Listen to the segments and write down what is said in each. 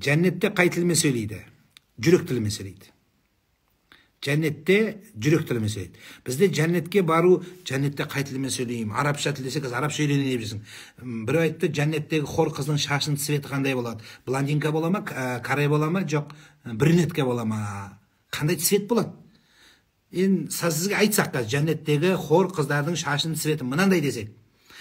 Жәннетте қай тілмен сөйлейді? Жүрек тілімен сөйлейді. Жәннетте жүрек тілімен сөйлейді. Бізде жәннетке бару, жәннетте қай тілмен сөйлеймін? Арабша тіл десек, арабша үйрене деп жүрсің. Біреу айтты, жәннеттегі хор қыздың шашының цветі қандай болады? Блондинка бола ма, каре бола ма, жоқ, брюнетка бола ма? Қандай цвет болады? Енді сізге айтсақ, жәннеттегі хор қыздардың шашының цветі мынандай десек,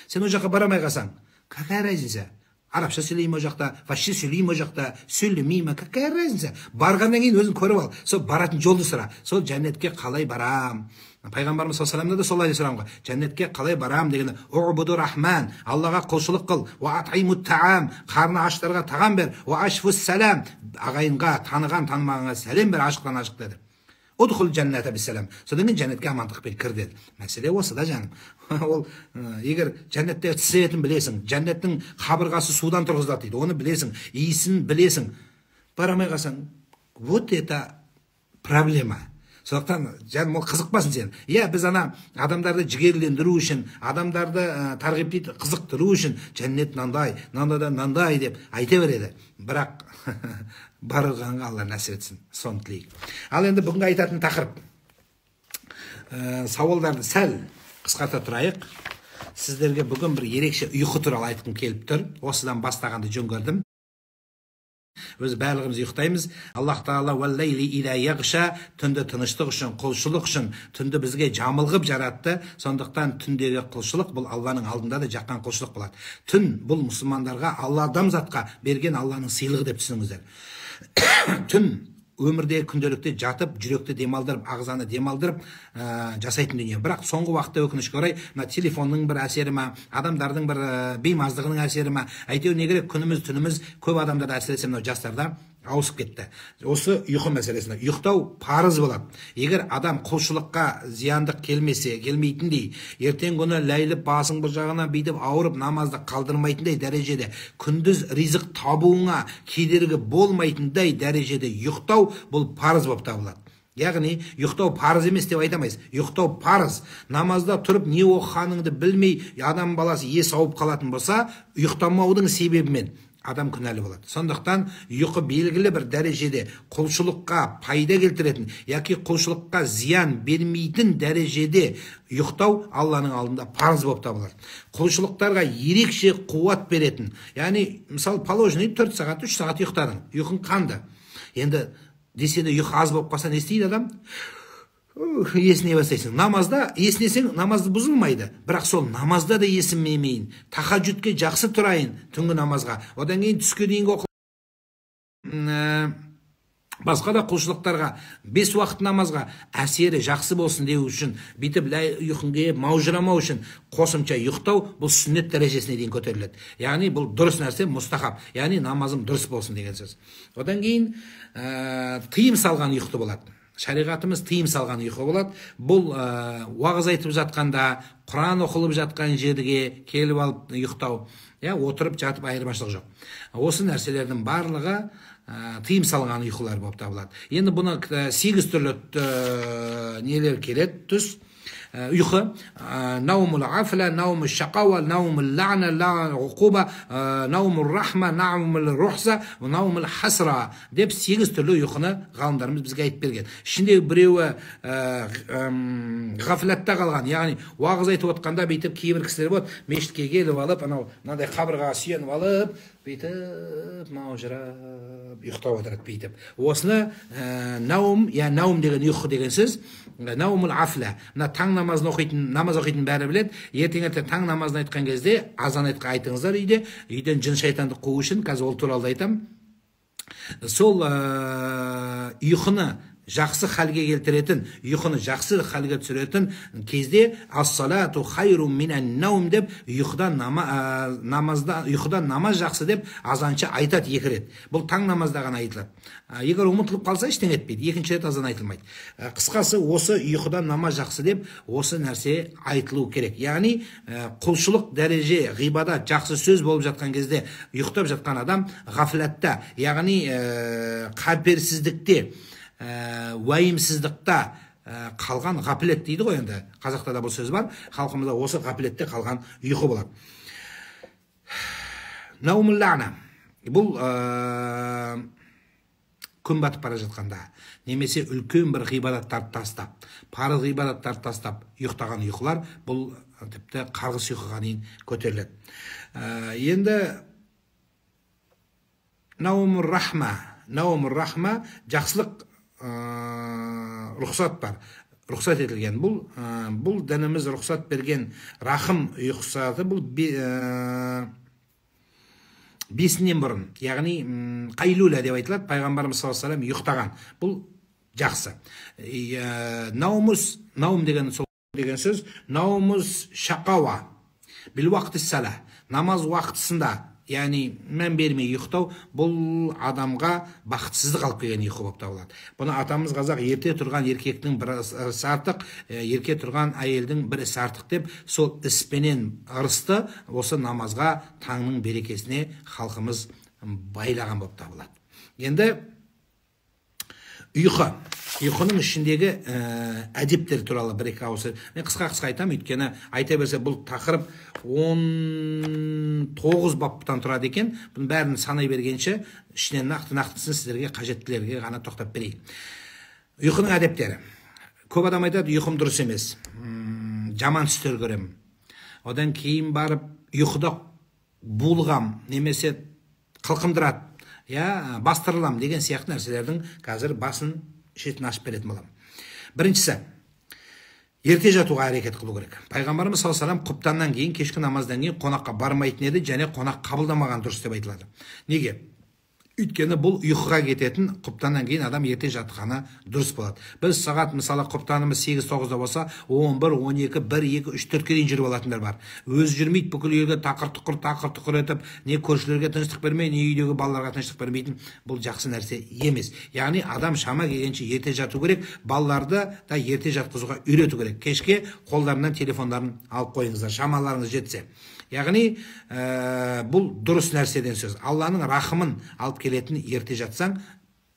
сен ол жаққа бара алмай қалсаң, какая разница? Арабша сөйлей ме ол жақта, вообще сөйлей ме ол жақта, сөйлемей ме, какая разница? Барғаннан кейін өзің көріп ал, сол баратын жолды сұра. Сол жәннетке қалай барам? Пайғамбарымыз саллаллаху алейхи вассалам да солай сұраған ғой. Жәннетке қалай барам дегенде, уъбуду рахман, Аллаға құлшылық қыл, уа атимут таам, қарны аштарға тағам бер, уа ашфус салам, ағайынға, таныған, танымағанға сәлем бер, ашықтан ашық деді. Удхул жәнната биссалам. Содан кейін жәннетке амандықпен кір деді. Мәселе осы да, жаным. Ол егер жәннетте цветін білесің, жәннеттің қабырғасы судан тұрғызылады дейді, оны білесің, иісін білесің. Бара алмай қалсаң, вот это проблема. Сондықтан, жаным, ол қызықпасын сен. Иә, біз ана адамдарды жігерлендіру үшін, адамдарды тарғиб дейді, қызықтыру үшін жәннет мынандай, мынандайдан мынандай деп айта береді. Бірақ барғанға Алла нәсіп етсін, соны тілейік. Ал енді бүгінгі айтатын тақырып, сауалдарды сәл қысқарта тұрайық. Сіздерге бүгін бір ерекше ұйқы туралы айтқым келіп тұр. Осыдан бастағанды жөн көрдім. Өзі барлығымыз ұйықтаймыз. Аллах тағала уәлләйли ида яғша, түнді тыныштық үшін, құлшылық үшін, түнді бізге жамылғып жаратты. Сондықтан түндегі құлшылық бұл Алланың алдында да жаққан құлшылық болады. Түн бұл мұсылмандарға, Алла адамзатқа берген Алланың сыйлығы деп түсініңіздер. Түн өмірдегі күнделікті жатып, жүректі демалдырып, ағзаны демалдырып, жасайтын дүние. Бірақ соңғы уақытта өкінішке орай, мына телефонның бір әсері ма, адамдардың бір беймаздығының әсері ма, әйтеуір не керек, күніміз, түніміз көп адамдарда, әсіресе мынау жастарда ауысып кетті. Осы ұйқы мәселесінде ұйықтау парыз болады. Егер адам құлшылыққа зияндық келмесе, келмейтіндей, ертең күні ләйліп басың бір жағынан бүйтіп ауырып намазды қалдырмайтындай дәрежеде, күндіз ризық табуыңа кедергі болмайтындай дәрежеде ұйықтау бұл парыз болып табылады. Яғни ұйықтау парыз емес деп айта алмайсыз. Ұйықтау парыз. Намазда тұрып не оқығаныңды білмей адам баласы ес ауып қалатын болса, ұйықтамаудың себебімен адам күнәлі болады. Сондықтан ұйқы белгілі бір дәрежеде құлшылыққа пайда келтіретін, яки құлшылыққа зиян бермейтін дәрежеде ұйықтау Алланың алдында парыз болып табылады. Құлшылықтарға ерекше қуат беретін, яғни мысалы положенный 4 сағат, 3 сағат ұйықтадың, ұйқың қанды. Енді десе де ұйқы аз болып қалса не істейді адам? Есіне бастайсың. Намазда есінесең, намазды бұзылмайды. Бірақ сол намазда да есінмеймін. Тахаджудке жақсы тұрайын түнгі намазға. Одан кейін түске дейінгі басқа да құлшылықтарға, 5 уақыт намазға әсері жақсы болсын деу үшін, бүйтіп ұйқың келіп маужырамау үшін қосымша ұйықтау бұл сүннет дәрежесіне дейін көтеріледі. Яғни бұл дұрыс нәрсе, мустахаб. Яғни намазым дұрыс болсын деген сөз. Одан кейін тыйым салған ұйқы болады. Шариғатымыз тыйым салған ұйқы болады. Бұл уағыз айтып жатқанда, Құран оқылып жатқан жерге келіп алып ұйықтау, отырып жатып айырмашылық жоқ. Осы нәрселердің барлығы тыйым салған ұйқылар болып табылады. Енді бұны 8 түрлі нелер келеді, түс. Ұйқы, наумул афла, наумул шақауа, наумул лағна, уқуба, наумул рахма, наумул рухса, наумул хасра деп 8 түрлі ұйқыны ғалымдарымыз бізге айтып берген. Ішінде біреуі ғафлатта қалған, яғни уағыз айтып отқанда бүйтіп кейбір кісілер болады, мешітке келіп алып, анау мынандай қабырғаға сүйеніп алып, бүйтіп маужырап ұйықтап отырады бүйтіп. Осыны наум, я наум деген ұйқы деген сөз, наумул афла. Мына таң намазын оқитын, намаз оқитын бәрі біледі. Ертең ертең таң намазын айтқан кезде азан айтыңыздар үйде, үйден жын шайтанды қуу үшін, қазір ол туралы да айтамын. Сол ұйқыны жақсы халге келтіретін, ұйқыны жақсы халге түсіретін кезде ас-салату хайру минан наум деп ұйқыдан намазда, ұйқыдан намаз жақсы деп азаншы айтады 2 рет. Бұл таң намазда ғана айтылады. Егер ұмытылып қалса ештеңе етпейді, екінші рет азан айтылмайды. Қысқасы осы ұйқыдан намаз жақсы деп осы нәрсе айтылу керек. Яғни құлшылық дәреже, ғибадат, жақсы сөз болып жатқан кезде ұйықтап жатқан адам ғафлатта, яғни қаперсіздікте, уайымсыздықта қалған ғаплет дейді ғой енді. Қазақта да бұл сөз бар. Халқымызда осы ғаплетте қалған ұйқы болады. Наумул лағна. Бұл Күн батып бара жатқанда, немесе үлкен бір ғибадаттарды тастап, парыз ғибадаттарды тастап ұйықтаған ұйқылар, бұл тіпті қарғыс ұйқыға дейін көтеріледі. Енді наумур рахма, наумур рахма жақсылық, рұқсат бар, рұқсат етілген. Бұл дініміз рұқсат берген рахым ұйқысы, бұл бесіннен бұрын, яғни қайлуля деп айтылады, пайғамбарымыз саллаллаху алейхи вассалам ұйықтаған. Бұл жақсы. Наумус, наум деген сол деген сөз, наумус шақауа бил уақыты сала, намаз уақытысында, яғни мән бермей ұйықтау, бұл адамға бақытсыздық алып келген ұйқы болып табылады. Бұны атамыз қазақ ерте тұрған еркектің бір ісі артық, ерке тұрған әйелдің бір ісі артық деп, сол іспенен ырысты осы намазға, таңның берекесіне халқымыз байлаған болып табылады. Енді ұйқы, ұйқының ішіндегі әдептер туралы бір екі ауыз. Мен қысқа-қысқа айтамын, өйткені айта берсе бұл тақырып 19 баптан тұрады екен. Бұның бәрін санай бергенше, ішінен нақты-нақтысын сіздерге қажеттілерге ғана тоқтап берейін. Ұйқының әдептері. Көп адам айтады, ұйқым дұрыс емес, жаман түстер көремін. Одан кейін барып ұйқыда булығам, немесе қылқындырады, я бастырылам деген сияқты нәрселердің қазір басын шетін ашып беретін боламын. Біріншісі, ерте жатуға әрекет қылу керек. Пайғамбарымыз саллаллаху алейхи вассалам құптаннан кейін, кешкі намаздан кейін қонаққа бармайтын еді және қонақ қабылдамаған дұрыс деп айтылады. Неге? Өйткені бұл ұйқыға кететін, құптаннан кейін адам ерте жатқаны дұрыс болады. Біз сағат, мысалы, құптанымыз 8-9-да болса, 11, 12, 1, 2, 3, 4-ке дейін жүріп алатындар бар. Өзі жүрмейді, бүкіл елге тақыр-тұқыр, тақыр-тұқыр етіп, не көршілерге тыныштық бермей, не үйдегі балаларға тыныштық бермейтін, бұл жақсы нәрсе емес. Яғни адам шама келгенше ерте жату керек, балаларды да ерте жатқызуға үйрету керек. Кешке қолдарынан телефондарын алып қойыңыздар, шамаларыңыз жетсе. Яғни бұл дұрыс нәрседен сөз. Алланың рахымын алып келетін ерте жатсаң,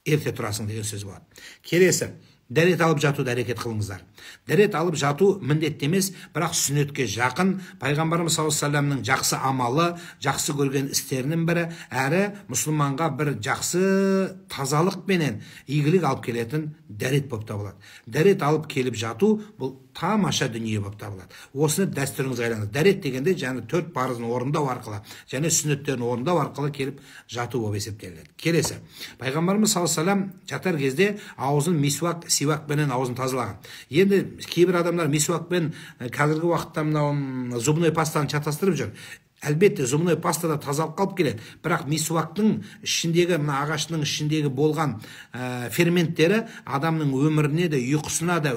ерте тұрасың деген сөз болады. Келесі, дәрет алып жатуды әрекет қылыңыздар. Дәрет алып жату міндетті емес, бірақ сүннетке жақын. Пайғамбарымыз саллаллаху алейхи вассаламның жақсы амалы, жақсы көрген істерінің бірі, әрі мұсылманға бір жақсы тазалықпенен игілік алып келетін дәрет болып табылады. Дәрет алып келіп жату бұл тамаша дүние болып табылады. Осыны дәстүріңізге айландырыңыз. Дәрет дегенде жаңа 4 парызын орындау арқылы және сүннеттерін орындау арқылы келіп жату болып есептелінеді. Келесі, пайғамбарымыз саллаллаху алейхи вассалам жатар кезде аузын мисуак, сивакпенен аузын тазалаған. Енді кейбір адамдар мисуакпен қазіргі уақытта мынау зубной пастаны шатастырып жүр. Әлбетте, зубной паста да тазалық қалып келеді, бірақ мисуактың ішіндегі, мына ағашының ішіндегі болған ферменттері адамның өміріне де, ұйқысына да,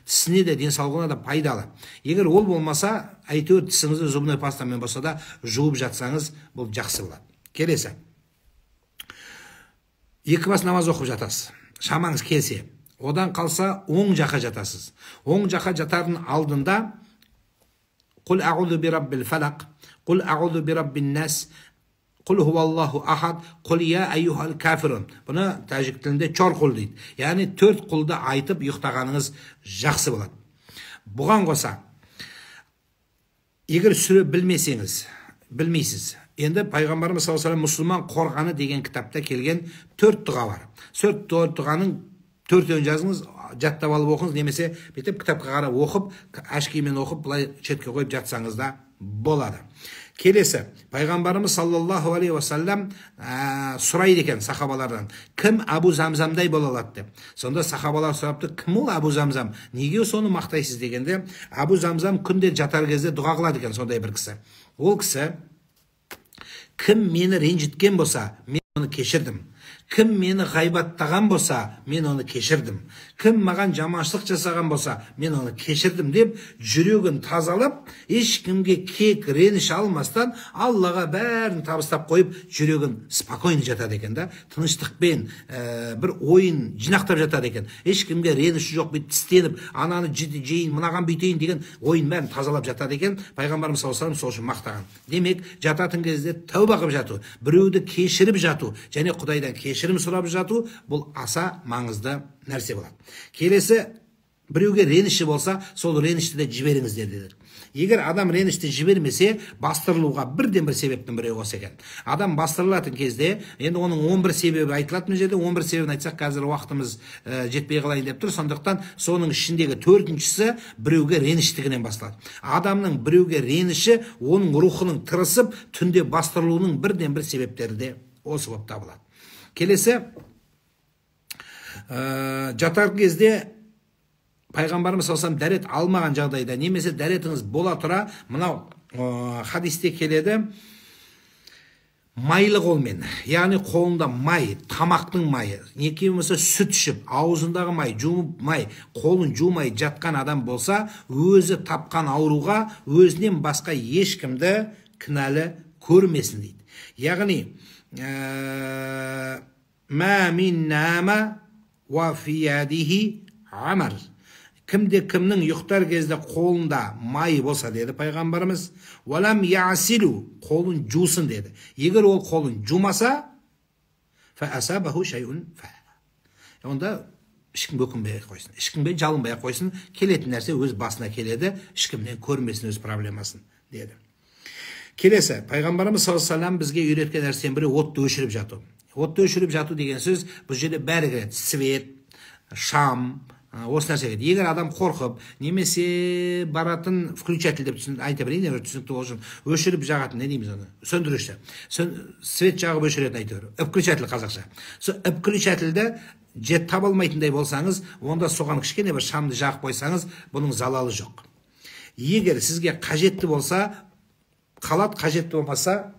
тісіне де, денсаулығына да пайдалы. Егер ол болмаса, әйтеуір тісіңізді зубной пастамен болса да жуып жатсаңыз, бұл жақсы болады. Келесі, екі бас намаз оқып жатасыз, шамаңыз келсе. Одан қалса оң жаққа жатасыз. Оң жаққа жатардың алдында Құл ағуду би раббил фалақ, құл ағуду би раббин нас, құл хуаллаху ахад, құл я айюхал кафирун. Бұны тәжік тілінде чор құл дейді. Яғни 4 құлды айтып ұйықтағаныңыз жақсы болады. Бұған қоса, егер сүре білмесеңіз, білмейсіз. Енді пайғамбарымыз саллаллаху алейхи вассалам мұсылман қорғаны деген кітапта келген 4 дұға бар. 4 дұғаның төртеуін жазыңыз, жаттап алып оқыңыз, немесе бүйтіп кітапқа қарап оқып, әшкеймен оқып, былай шетке қойып жатсаңыз да болады. Келесі, пайғамбарымыз саллаллаху алейхи уассалам сұрайды екен сахабалардан, кім Абу Замзамдай бола алады деп. Сонда сахабалар сұрапты, кім ол Абу Замзам, неге соны мақтайсыз дегенде, Абу Замзам күнде жатар кезде дұға қылады екен сондай бір кісі. Ол кісі, кім мені ренжіткен болса, мен оны кешірдім. Кім мені ғайбаттаған болса, мен оны кешірдім. Кім маған жаманшылық жасаған болса, мен оны кешірдім деп жүрегін тазалап, ешкімге кек, реніш алмастан Аллаға бәрін табыстап қойып, жүрегін спокойно жатады екен да, тыныштықпен бір ойын жинақтап жатады екен. Ешкімге реніші жоқ, бүйтіп тістеніп, ананы жейін, мынаған бүйтейін деген ойын бәрін тазалап жатады екен. Пайғамбарымыз саллаллаху алейхи вассалам сол үшін мақтаған. Демек, жататын кезде тәуба қылып жату, біреуді кешіріп жату және Құдайдан кешірім сұрап жату, бұл аса маңызды нәрсе болады. Келесі, біреуге реніші болса, сол ренішті де жіберіңіздер деді. Егер адам ренішті жібермесе, бастырылуға бірден бір себептің біреуі осы екен. Адам бастырылатын кезде, енді оның 11 себебі айтылады мына жерде, 11 себебін айтсақ, қазір уақытымыз жетпей қалайын деп тұр. Сондықтан соның ішіндегі төртіншісі біреуге реніштігінен басталады. Адамның біреуге реніші, оның рухының тырысып, түнде бастырылуының бірден бір себептері де осы болып табылады. Келесі, жатар кезде пайғамбарымыз саллаллаху алейхи вассалам дәрет алмаған жағдайда, немесе дәретіңіз бола тұра, мынау хадисте келеді, майлы қолмен, яғни қолында май, тамақтың майы, неке болмаса сүт ішіп, аузындағы май, жуып май, қолын жумай жатқан адам болса, өзі тапқан ауруға өзінен басқа ешкімді кінәлі көрмесін дейді. Яғни, мә мин нама уа фи ядихи амар. Кімде кімнің ұйықтар кезде қолында май болса, деді пайғамбарымыз, уалам ясилу, қолын жусын деді. Егер ол қолын жумаса, фа асабаху шайун фа. Онда ешкімге өкінбей ақ қойсын, ешкімге жалынбай ақ қойсын, келетін нәрсе өз басына келеді, ешкімнен көрмесін өз проблемасын деді. Келесі, пайғамбарымыз саллаллаху алейхи вассалам бізге үйреткен нәрсенің бірі отты өшіріп жату. Отты өшіріп жату деген сөз, бұл жерде бәрі кіреді, свет, шам, осы нәрсе кіреді. Егер адам қорқып, немесе баратын включатель деп айта берейін, түсінікті болу үшін, өшіріп жағатын, не дейміз оны, сөндіруші, свет жағып өшіретін айта бер, включатель қазақша. Сол включательді жет таба алмайтындай болсаңыз, онда соған кішкене бір шамды жағып қойсаңыз, бұның залалы жоқ. Егер сізге қажетті болса, қалат, қажетті болмаса,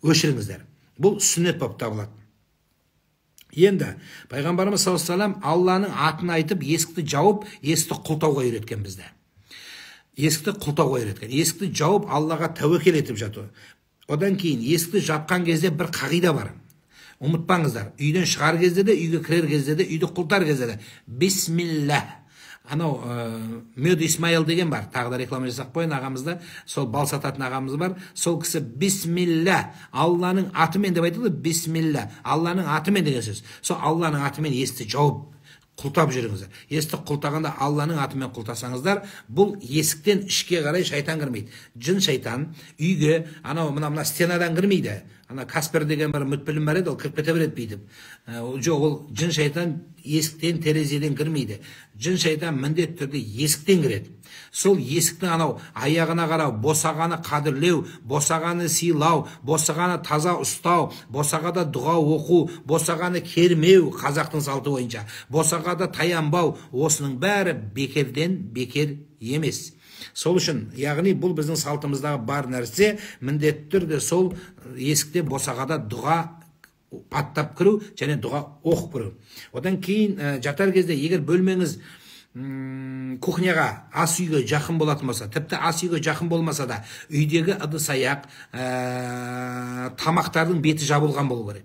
өшіріңіздер. Бұл сүннет болып табылады. Енді пайғамбарымыз саллаллаху алейхи вассалам Алланың атын айтып, есікті жауып, есікті құлтауға үйреткен бізді. Есікті құлтауға үйреткен. Есікті жауып, Аллаға тәуекел етіп жату. Одан кейін есікті жапқан кезде бір қағида бар. Ұмытпаңыздар, үйден шығар кезде де, үйге кірер кезде де, үйді құлтар кезде де бисмилля. Анау Мед Исмаил деген бар, тағы да реклама жасап қояйын ағамызды, сол бал сататын ағамыз бар, сол кісі бисмилля, Алланың атымен деп айтады, бисмилля, Алланың атымен деген сөз. Сол Алланың атымен есікті жауып, құлтап жүріңіздер. Есікті құлтағанда Алланың атымен құлтасаңыздар, бұл есіктен ішке қарай шайтан кірмейді. Жын шайтан үйге, анау мына стенадан кірмейді. Ана Каспер деген бір мүтпілім бар еді, ол кіріп кете береді бүйтіп. Жоқ, ол жын шайтан есіктен, терезеден кірмейді. Жын шайтан міндетті түрде есіктен кіреді. Сол есіктің анау аяғына қарау, босағаны қадірлеу, босағаны сыйлау, босағаны таза ұстау, босағада дұға оқу, босағаны кермеу қазақтың салты бойынша, босағада таянбау, осының бәрі бекерден бекер емес. Сол үшін, яғни бұл біздің салтымыздағы бар нәрсе, міндетті түрде сол есікте босағада дұға аттап кіру және дұға оқып кіру. Одан кейін жатар кезде егер бөлмеңіз кухняға, ас үйге жақын болатын болса, тіпті ас үйге жақын болмаса да, үйдегі ыдыс аяқ, тамақтардың беті жабылған болу керек.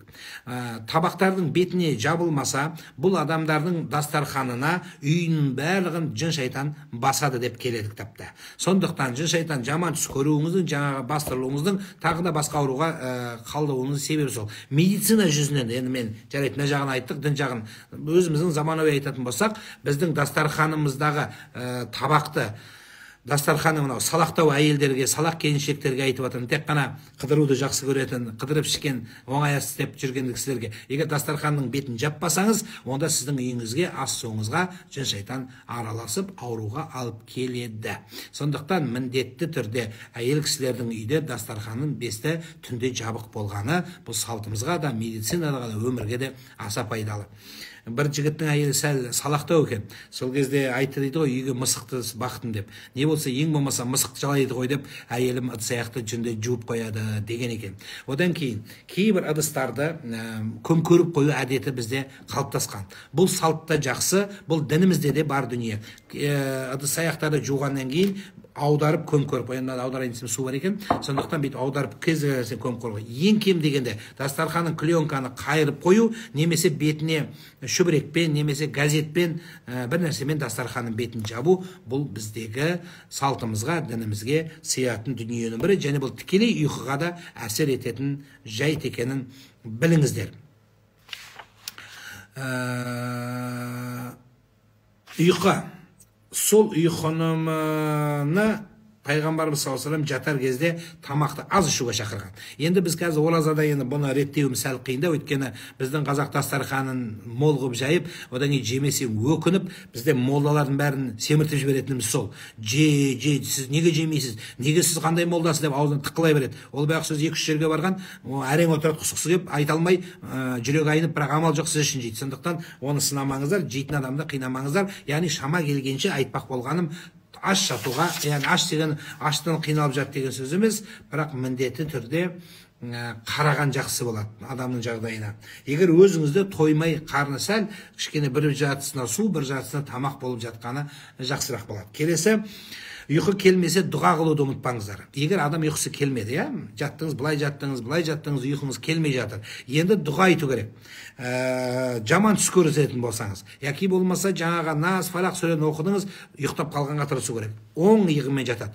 Табақтардың бетіне жабылмаса, бұл адамдардың дастарханына үйінің барлығын жын шайтан басады деп келеді кітапта. Сондықтан жын шайтан жаман түс көруіңіздің, жаңағы бастырылуыңыздың, тағы да басқа ауруға қалдыруыңыздың себебі сол. Медицина жүзінен, енді мен жарайды мына жағын айттық, дін жағын өзіміздің заманауи айтатын болсақ, біздің дастарханымыздағы табақты, дастарханы мынау салақтау әйелдерге, салақ келіншектерге айтып жатырмын, тек қана қыдыруды жақсы көретін, қыдырып ішкен, оңай ас істеп жүрген кісілерге. Егер дастарханның бетін жаппасаңыз, онда сіздің үйіңізге, ас суыңызға жын шайтан араласып, ауруға алып келеді. Сондықтан міндетті түрде әйел кісілердің үйде дастарханның бесті түнде жабық болғаны, бұл салтымызға да, медицинаға да, өмірге де аса пайдалы. Бір жігіттің әйелі сәл салақтау екен. Сол кезде айтты дейді ғой, үйге мысықты бақтым деп. Не болса, ең болмаса мысық жалайды ғой деп, әйелім ыдыс аяқты жүнде жуып қояды деген екен. Одан кейін кейбір ыдыстарды көмкеріп қою әдеті бізде қалыптасқан. Бұл салтта жақсы, бұл дінімізде де бар дүние. Ыдыс аяқтарды жуғаннан кейін аударып көмкеріп қой. Енді аударайын десем су бар екен. Сондықтан бүйтіп аударып кез келген нәрсені көмкеріп қой. Ең кем дегенде дастарханның клеенканы қайырып қою, немесе бетіне шүберекпен, немесе газетпен, бір нәрсемен дастарханның бетін жабу, бұл біздегі салтымызға, дінімізге сыятын дүниенің бірі, және бұл тікелей ұйқыға да әсер ететін жайт екенін біліңіздер. Ұйқы. Сол ұйқыны Пайғамбарымыз саллаллаху алейхи вассалам жатар кезде тамақты аз ішуге шақырған. Енді біз қазір оразада енді бұны реттеуіміз сәл қиындау, өйткені біздің қазақ дастарханын мол қылып жайып, одан кейін жемесең өкініп, бізде молдалардың бәрін семіртіп жіберетініміз сол. Же, же, сіз неге жемейсіз? Неге сіз қандай молдасыз деп аузынан тыққылай береді. Ол баяғы сөз 2-3 жерге барған, әрең отырады, құсқысы келіп, айта алмай, жүрегі айнып, бірақ амал жоқ, сіз үшін жейді. Сондықтан оны сынамаңыздар, жейтін адамды қинамаңыздар. Яғни шама келгенше айтпақ болғаным, аш жатуға, яғни аш деген аштан қиналып жат деген сөз емес, бірақ міндетті түрде қараған жақсы болады адамның жағдайына. Егер өзіңізді тоймай, қарны сәл кішкене бір жартысына су, бір жартысына тамақ болып жатқаны жақсырақ болады. Келесі, ұйқы келмесе дұға қылуды ұмытпаңыздар. Егер адам ұйқысы келмеді, иә, жаттыңыз, былай жаттыңыз, былай жаттыңыз, ұйқыңыз келмей жатыр. Енді дұға айту керек. Жаман түс көретін болсаңыз, яки болмаса жаңағы Нас, Фалақ сүрені оқыдыңыз, ұйықтап қалғанға тырысу керек. Оң иығымен жатады.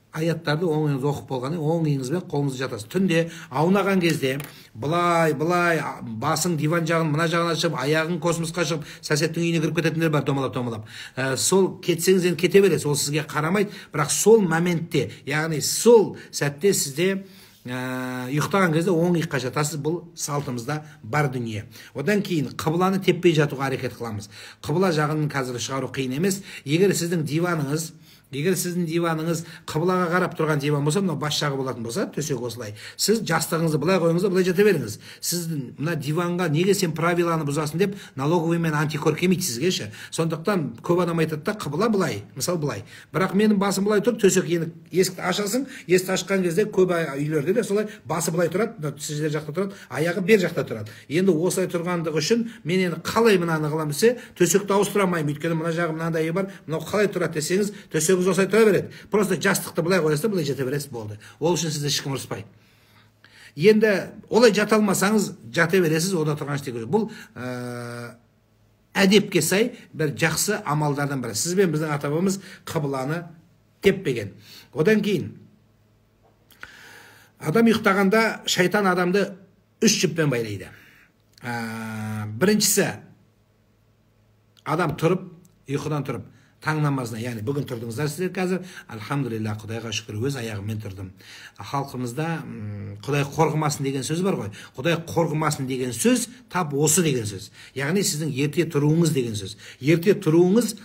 Аяттарды оң иығыңыз оқып болғаннан оң иығыңызбен қолыңызды жатасыз. Түнде аунаған кезде былай, былай басың диван жағын мына жағына шығып, аяғың космосқа шығып, сәсеттің үйіне кіріп кететіндер бар, домалап-домалап. Сол кетсеңіз енді кете бересіз, ол сізге қарамайды, бірақ сол моментте, яғни сол сәтте сізде ұйықтаған кезде оң иыққа жатасыз, бұл салтымызда бар дүние. Одан кейін қыбланы теппей жатуға әрекет қыламыз. Қыбла жағын қазір шығару қиын емес. Егер сіздің диваныңыз, егер сіздің диваныңыз қыблаға қарап тұрған диван болса, мынау бас жағы болатын болса, төсек осылай. Сіз жастығыңызды былай қойыңыз да былай жата беріңіз. Сіздің мына диванға неге сен правиланы бұзасың деп налоговый мен антикор келмейді сізге ше. Сондықтан көп адам айтады да, қыбла былай, мысалы былай. Бірақ менің басым былай тұр, төсек енді есікті ашасың, есікті ашқан кезде көп үйлерде де солай басы былай тұрады, мына сіздер жақта тұрады, аяғы бер жақта тұрады. Енді осылай тұрғандығы үшін мен енді қалай мынаны қыламын десе, төсекті ауыстыра алмаймын, өйткені мына жағы мынандай бар, мынау қалай тұрады десеңіз, төсек осылай тұра береді. Просто жастықты былай қоясыз да былай жата бересіз, болды. Ол үшін сізді ешкім ұрыспайды. Енді олай жата алмасаңыз, жата бересіз, ода тұрған ештеңе жоқ. Бұл әдепке сай бір жақсы амалдардан бірі. Сіз бен біздің ата-бабамыз қыбланы теппеген. Одан кейін адам ұйықтағанда шайтан адамды үш жіппен байлайды. Біріншісі, адам тұрып, ұйқыдан тұрып, таң намазына, яғни бүгін тұрдыңыздар сіздер қазір, альхамдулилля, Құдайға шүкір, өз аяғыммен тұрдым. Халқымызда Құдай қорғымасын деген сөз бар ғой. Құдай қорғымасын деген сөз тап осы деген сөз. Яғни сіздің ерте тұруыңыз деген сөз. Ерте тұруыңыз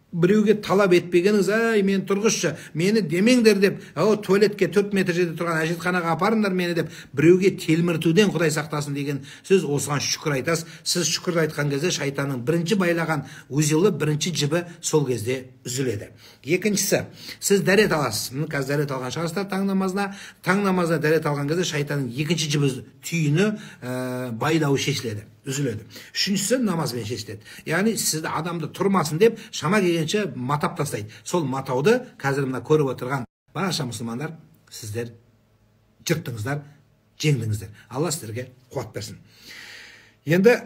біреуге талап етпегеніңіз, әй, мені тұрғызшы, мені демеңдер деп, о, туалетке 4 метр жерде тұрған әжетханаға апарыңдар мені деп, біреуге телміртуден Құдай сақтасын деген сөз, осыған шүкір айтасыз. Сіз шүкір айтқан кезде шайтанның бірінші байлаған узелі, бірінші жібі сол кезде үзіледі. Екіншісі, сіз дәрет аласыз. Міне қазір дәрет алған шығарсыздар таң намазына. Таң намазына дәрет алған кезде шайтанның екінші жібі, түйіні, байлауы шешіледі, үзіледі. Үшіншісі намазбен шешіледі. Яғни сізді адамды тұрмасын деп шама келгенше матап тастайды. Сол матауды қазір мына көріп отырған барша мұсылмандар, сіздер жырттыңыздар, жеңдіңіздер. Алла сіздерге қуат берсін. Енді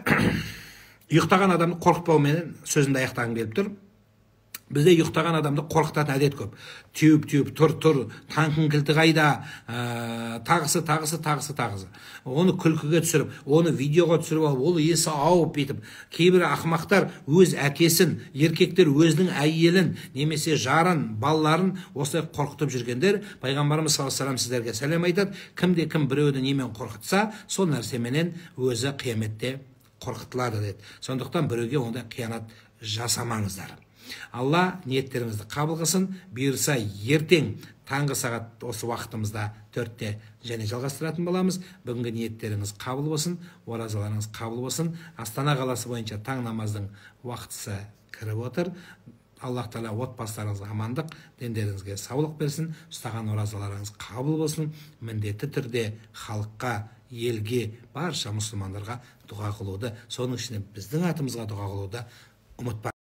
ұйықтаған адамды қорқытпауменен сөзімді аяқтағым келіп тұр. Бізде ұйықтаған адамды қорқытатын әдет көп. Теуіп-теуіп, тұр-тұр, танкің кілті қайда, тағысы, тағысы, тағысы, тағысы. Оны күлкіге түсіріп, оны видеоға түсіріп алып, ол есі ауып бүйтіп. Кейбір ақымақтар өз әкесін, еркектер өзінің әйелін, немесе жарын, балаларын осылай қорқытып жүргендер. Пайғамбарымыз саллаллаху алейхи вассалам сіздерге сәлем айтады. Кімде кім біреуді немен қорқытса, сол нәрсеменен өзі қияметте қорқытылады деді. Сондықтан біреуге ондай қиянат жасамаңыздар. Алла ниеттеріңізді қабыл қылсын. Бұйырса ертең таңғы сағат осы уақытымызда 4-те және жалғастыратын боламыз. Бүгінгі ниеттеріңіз қабыл болсын, оразаларыңыз қабыл болсын. Астана қаласы бойынша таң намаздың уақытысы кіріп отыр. Аллах тағала отбасыларыңызға амандық, дендеріңізге саулық берсін, ұстаған оразаларыңыз қабыл болсын. Міндетті түрде халыққа, елге, барша мұсылмандарға дұға қылуды, соның ішінде біздің атымызға дұға қылуды ұмытпаңыз.